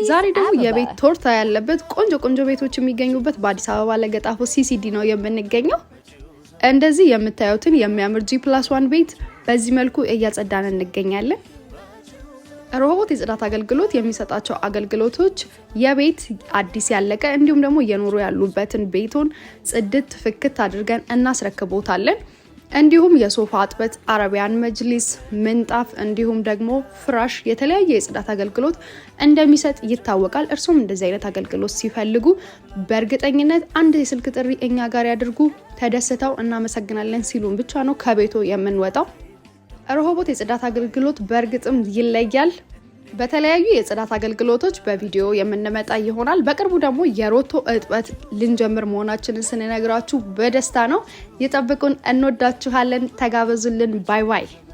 ዛሬ ደግሞ የቤት ቶርታ ያለበት ቆንጆ ቆንጆ ቤቶች የሚገኙበት በአዲስ አበባ ለገጣፎ ሲሲዲ ነው የምንገኘው። እንደዚህ የምታዩትን የሚያምር G+1 ቤት በዚህ መልኩ እያጸዳን እንገኛለን። ሮሆቦት የጽዳት አገልግሎት የሚሰጣቸው አገልግሎቶች የቤት አዲስ ያለቀ እንዲሁም ደግሞ እየኖሩ ያሉበትን ቤቶን ጽድት ፍክት አድርገን እናስረክቦታለን። እንዲሁም የሶፋ አጥበት፣ አረቢያን መጅሊስ፣ ምንጣፍ እንዲሁም ደግሞ ፍራሽ የተለያየ የጽዳት አገልግሎት እንደሚሰጥ ይታወቃል። እርሱም እንደዚህ አይነት አገልግሎት ሲፈልጉ በእርግጠኝነት አንድ የስልክ ጥሪ እኛ ጋር ያድርጉ። ተደስተው እናመሰግናለን ሲሉን ብቻ ነው ከቤቶ የምንወጣው። ሮሆቦት የጽዳት አገልግሎት በእርግጥም ይለያል። በተለያዩ የጽዳት አገልግሎቶች በቪዲዮ የምንመጣ ይሆናል። በቅርቡ ደግሞ የሮቶ እጥበት ልንጀምር መሆናችንን ስንነግራችሁ በደስታ ነው። ይጠብቁን። እንወዳችኋለን። ተጋበዙልን። Bye bye።